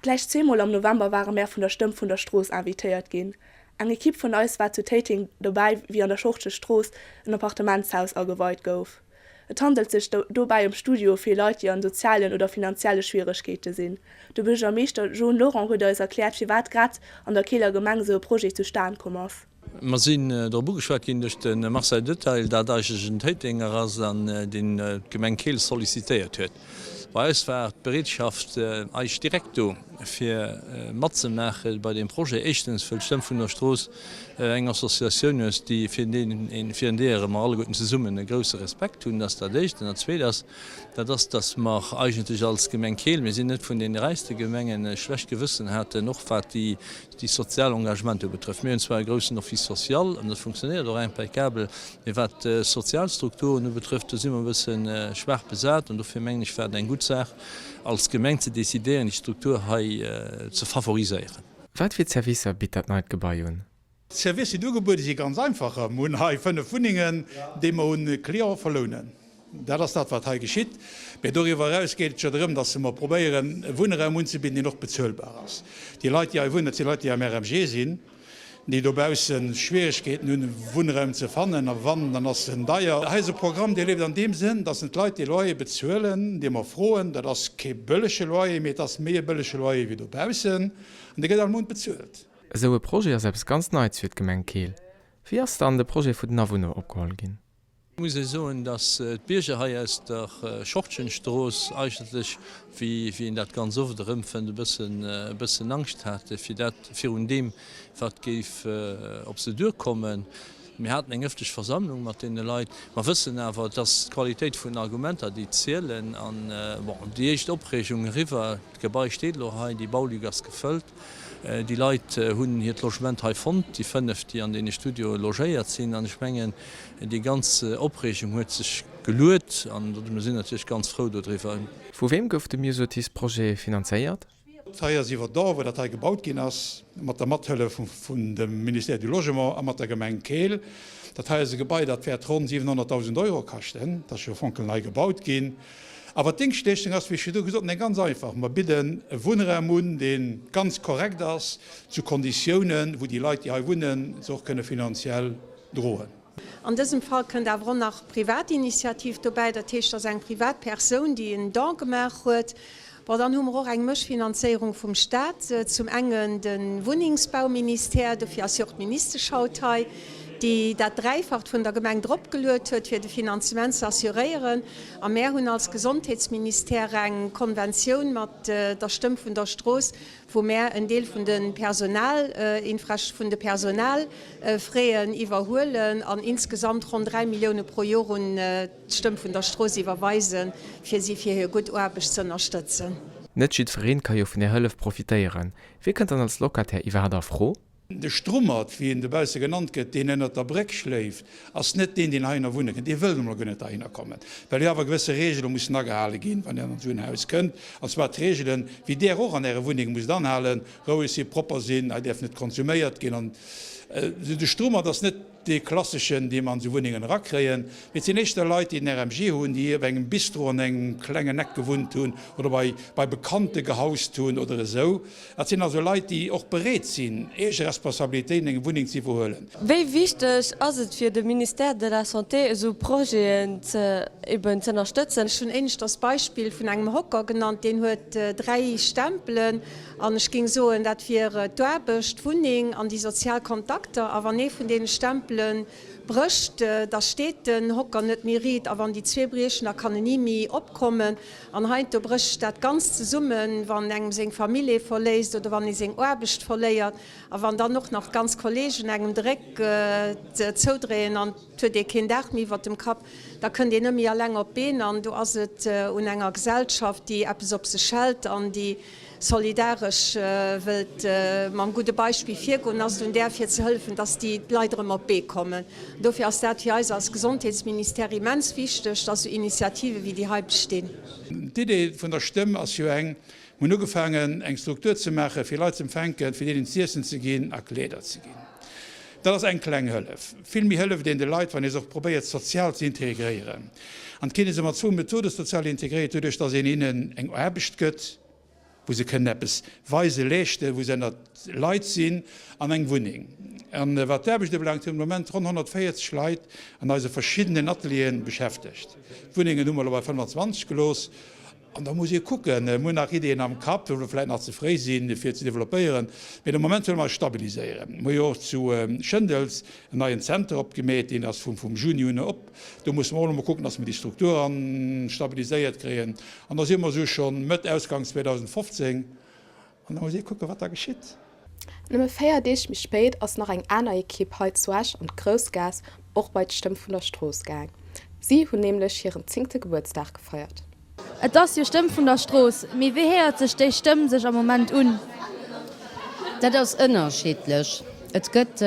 Gläich zweemol am November ware mär vun der Stëmm vun der Strooss invitéiert ginn. Eng Ekipp vun eis war zu Téiteng dobäi wéi an der Schortche Strooss en Appartementshaus ageweit gouf. Et handelt sech dobäi ëm Studioe fir Leit déi an sozialen oder finanzielle Schwieregkeete sinn. De Buergermeeschter John Lorent huet eis erkläert firwat grad an der Keeler Gemeng esou e Projet zustan komm ass. Mer sinn drop ugeschwat ginn duerch de Marcel Detaille, dat eigentlech en Téitenger ass an deen d'Gemeng Keel sollicitéiert huet. Bei eis war d'Bereetschaft eigentlech direkt do, fir matzemaache bei deem Projet. Éischtens, wëll d'Stëmm vun der Strooss eng Associatioun ass, déi fir virun deeër mer alleguerten zesummen e grousse Respekt hunn. Dat ass dat Éischt. An dat Zweet ass, dat ass, datt mer eigentlech als Gemeng Keel, mir sinn net vun deene räichste Gemengen, e schlecht Gewëssen haten, och wat déi déi sozial Engagementer betrëfft. Mir hunn zwar e groussen Office social, an dat funktionéiert och impeccabel, mee wat d'sozial Strukturen ubetrëfft, do si mer e bësse schwaach besat. An dofir mengen ech, war et eng gutt Saach, als Gemeng ze decidéieren, déi Struktur hei ze favoriséieren. Wat fir Zerwisser bitt dat neit Gebai un? D'Servicer, déi ugebuede si ganz einfach. Mer hunn hei 5 Wunnengen, déi mer un Cliente verlounen. Dat ass dat, wat hei geschitt. Mä doriwwer eraus geet et jo drëm, dass mer probéieren, e Wunnraum unzebidden, deen och bezuelbar ass. Déi Leit, déi hei wunnen, dat si Leit, déi am RMG sinn, déi dobausse Schwieregkeeten hunn, e Wunnraum ze fannen. A wann, dann ass en deier. Hei ass e Programm, dee leeft an deem Sënn, dass en d'Leit, déi Loyer bezuelen, déi mer froen, dat ass kee bëllege Loyer, mee et ass méi e bëllege Loyer wéi dobaussen, an dee gëtt all Mount bezuelt. Esou e Projet ass eppes ganz Neits fir d'Gemeng Keel. Wéi ass dann de Projet vu den Awunner opgeholl ginn? Et muss ee soen, datt d'Bierger hei aus der Schortgenstrooss eigentlech, wéi een dat ganz oft erëmfënnt, e bëssen, e bëssen Angscht hate fir dat, virun deem, wat géif op se duerkommen. Mir haten eng ëffentlech Versammlung mat deene Leit. Mer wëssen awer, et ass d'Qualitéit vun den Argumenter, déi zielen. An, bon, déi éischt Opreegung eriwwer, d'Gebai steet elo hei, déi Baulück ass gefëllt. Déi Leit hunn hiert Logement hei fonnt, déi 5, déi an deene Studioe logéiert sinn. An ech mengen, déi ganz Opreegung huet sech geluet an mir sinn natierlech ganz frou dodriwwer. Vu weem gouf de Myosotis-Projet finanzéiert? Hei ass Yverdon, wou dat hei gebaut ginn ass, mat der Mathëllef vun dem Ministère du Logement a mat der Gemeng Keel. Dat hei ass e Gebai, dat wäert ronn 700.000 Euro kaschten. Dat ass jo fonkelnei gebaut ginn. Awer d'Déngschtleeschtung ass, wéi ech virdu gesot hunn, eng ganz einfach. Mer bidden e Wunnraum un, dee ganz korrekt ass, zu Konditiounen, wou déi Leit, déi hei wunnen, se och kënne finanziell droen. An dësem Fall kënnt awer och nach Privatinitiativ dobäi, dat heescht, dass eng privat Persoun, déi en Don gemaach huet. Bon, dann hu mer och eng Mëschfinanzéierung vum Stat, zum engen de Wunnengsbauministère, dofir ass jo och d'Ministesch haut hei, déi dat Dräifacht vun der Gemeng dropgeluet huet, fir de Finanzement ze assuréieren. A mär hunn als Gesondheetsministère eng Konventioun mat der Stëmm vun der Strooss, wou mär en Deel vun de Personal, vun de Personalfraisen iwwerhuelen an insgesamt ronn 3 Millioune pro Jor un d'Stëmm vun der Strooss iwwerweisen, fir si fir hir gutt Aarbecht ze ënnerstëtzen. Net jiddwereen ka jo vun där Hëllef profitéieren. Wie kënnt dann als Locataire iwwerhaapt a Fro? De Strummert, wéi en dobausse genannt gëtt, deen ënnert der Bréck schléift, ass net deen, deen heihinner wunne kënnt. Dee wëll emol guer net heihinner kommen, well jo awer gewësse Reegele mussen agehale ginn, wann een an esou en Haus kënnt. An zwar d'Reegelen, wéi där och an Äre Wunnenge musst anhalen, roueg sinn, propper sinn, hei däerf net konsuméiert ginn. An esou de Strummert ass net dee klasseschen, dee mer an esou Wunnengen erakréien, mee et sinn éischter Leit, déi den RMG hunn, déi op engem Bistro an engem klengen Eck gewunnt hunn oder bei bei Bekannte gehaust hunn oder esou. Dat sinn also Leit, déi och bereet sinn, eege Responsabilitéit an engem Wunneng ze iwwerhuelen. Wéi wichteg ass et fir de Ministère de la Santé, esou Projeten ze eben z'ënnerstëtzen? Ech hunn éineschters d'Beispill vun engem Hocker genannt, deen huet 3 Stempelen. An ech géing soen, dat wier d'Aarbecht, d'Wunneng an déi sozial Kontakter. A wann ee vun deene Stempele brécht, da steet den Hocker net méi riit. A wann déi zwee briechen, da kann en ni méi opkommen. An heiansdo brécht dat Ganzt zesummen, wann engem seng Famill ee verléisst oder wann ee seng Aarbecht verléiert a wann dann och nach d'ganz Kollegen engem de Réck zoudréien an et huet ee keen Daach méi iwwert dem Kapp. Da kënnt een net méi alleng op d'Been. An do ass et un enger Gesellschaft, déi eppes op sech hält an déi solidaresch wëllt mam gudde Beispill virgoen, ass et un där fir ze hëllefen, dass déi Leit erëm op d'Bee kommen. Dofir ass dat fir eis als Gesondheetsministère immens wichteg, dass esou Initiative wéi déi hei bestinn. D'Idee vun der Stëmm ass jo eng, Mir hunn ugefaangen, eng Struktur ze maachen, fir Leit z'empfänken, fir deenen z'iessen ze ginn a Kleeder ze ginn. Dat ass eng kleng Hëllef. Vill méi hëlleft een de Leit, wann ee se och probéiert, sozial ze integréieren. An et kritt ee se mat zwou Methode sozial integréiert, doduerch, dass een hinnen eng Aarbecht gëtt. wou se kënnen eppes weisen, leeschten, wou se ënnert Leit sinn, an eng Wunneng. An wat d'Aarbecht ubelaangt, hu mer de Moment ronn 140 Leit an eise verschiddenen Atelieren beschäftegt. D'Wunnengen hu mer elo bei 25 gelooss. An da muss ee kucken, mir hunn nach Ideeën am Kapp, wou mer vläicht nach ze fréi sinn, fir ze developpéieren, mee de Moment wëlle mer eis stabiliséieren. Mir hu jo och zu Schëndels en neien Zenter opgemeet, deen ass vum Juni un op. Do musse mer och elo mol kucken, dass mer déi Struktur stabiliséiert kréien. An da si mer esou schonn Mëtt, Ausgangs 2015. An da muss ee kucken, wat da geschitt. Nëmme 4 Deeg méi spéit ass nach eng aner Ekipp hei zu Esch an d'Groussgaass och bei d'Stëmm vun der Strooss gaang. Si hunn nämlech hiren zéngte Gebuertsdag gefeiert. Et ass jo Stëmm vun der Strooss, mee wéi héiert sech déi Stëmm sech am Moment un? Dat ass ënnerschiddlech. Et gëtt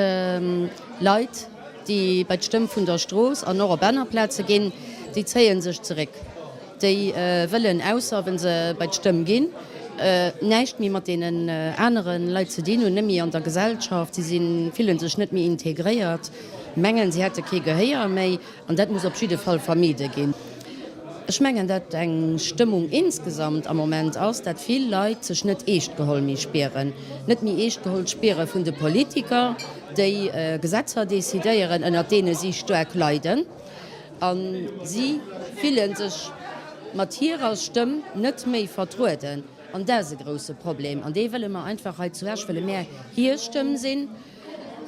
Leit, déi bei d'Stëmm vun der Strooss an och op aner Plaze ginn, déi zéie sech zeréck. Déi wëllen, ausser wa se bei d'Stëmm ginn, näischt méi mat deenen anere Leit ze dinn hunn, net méi an der Gesellschaft. Si sinn, fillen sech net méi integréiert, mengen, si hätte kee Gehéier méi. An dat muss op jidde Fall vermide ginn. Ech mengen, dat eng Stëmmung insgesamt am Moment ass, dat vill Leit sech net eescht geholl méi spieren, net méi eescht geholl spiere vun de Politiker, déi Gesetzer decidéieren, ënnert deene si staark leiden. A si fille sech mat hirer Stëmm net méi vertrueden. An dat ass e grouse Problem. An dee wëlle mer einfach hei zu Esch, wëlle mär hir Stëmm sinn.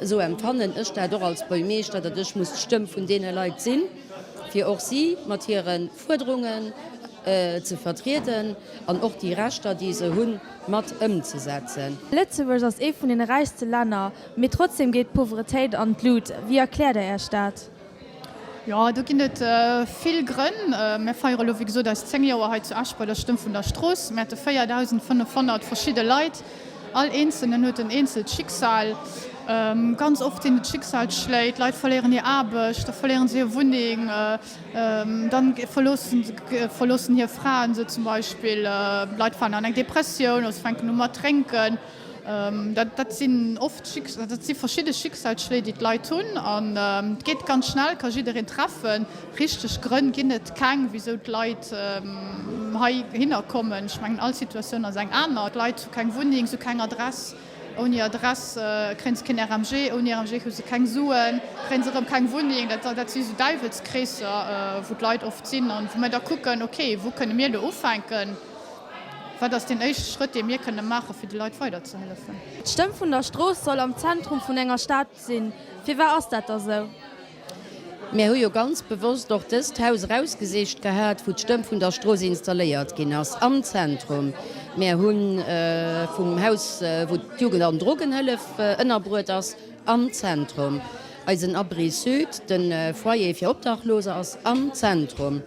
Esou empfannen ech dat och als Buergmeeschter, datt ech muss d'Stëmm vun deene Leit sinn, fir och si mat hire Fuerderungen ze vertrieden an och déi Rechter, déi se hunn, mat ëmzesetzen. Lëtzebuerg ass ee vun den räichste Länner, mee trotzdem geet d'Pauvretéit an d'Lut. Wéi erkläert der Iech dat? Jo, do ginn et vill Grënn. Mir feiere elo, wéi gesot, eis 10 Joer hei zu Esch bei der Stëmm vun der Strooss. Mir hate 4.500 verschidde Leit. All Eenzelnen huet en eenzelt Schicksal. Ganz oft sinn et Schicksalsschléi. D'Leit verléieren hir Aarbecht, da verléieren se hir Wunneng, dann verloossen hir Fraen se zum Beispill. Leit falen an eng Depressioun oder se fänken u mat drénken. Dat sinn oft dat si verschidde Schicksalsschléi, déi d'Leit hunn. An et geet ganz schnell, ka jiddereen treffen. Richteg Grënn ginn et keng, wisou d'Leit heihinner kommen. Ech mengen, all Situatioun ass eng aner. D'Leit hu keng Wunneng, se hu keng Adress. Ouni Adress kréien se keen RMG, ouni RMG hu se keng Suen, kréien se erëm keng Wunneng. Dat si sou Däiwelskreesser, wou d'Leit oft sinn an wou mir da kucken, okay, wou kënne mir elo ufänken? Wat ass deen éischte Schrëtt, dee mir kënne maachen, fir de Leit weiderzehëllefen? D'Stëmm vun der Strooss soll am Zentrum vun enger Stad sinn. Firwat ass dat da sou? Mir hu jo ganz bewosst och dëst Haus erausgesicht gehat, wou d'Stëmm vun der Strooss installéiert ginn ass, am Zentrum. Mir hu vum Haus, wou d'Jugend an Drogenhëllef ënnerbruet ass, am Zentrum. Eisen Abri Sud, de Foyer fir Obdachloser, ass am Zentrum.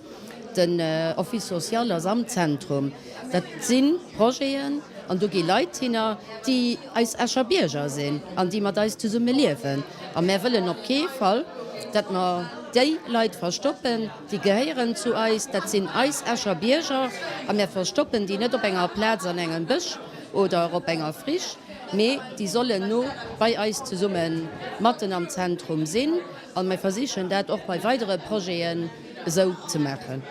Den Office social ass am Zentrum. Dat si Projeten, an do gi Leit hinner, déi eis Escher Bierger sinn an déi mat eis zesumme liewen. A mär wëllen op kee Fall, datt mer déi Leit verstoppen. Déi gehéieren zu eis, dat sinn eis Escher Bierger a mär verstoppen déi net op enger Plaz an engem Bësch oder op enger Friche, mee déi sollen no bei eis zesumme matten am Zentrum sinn. A mir versichen dat och bei weidere Projeten esou ze maachen.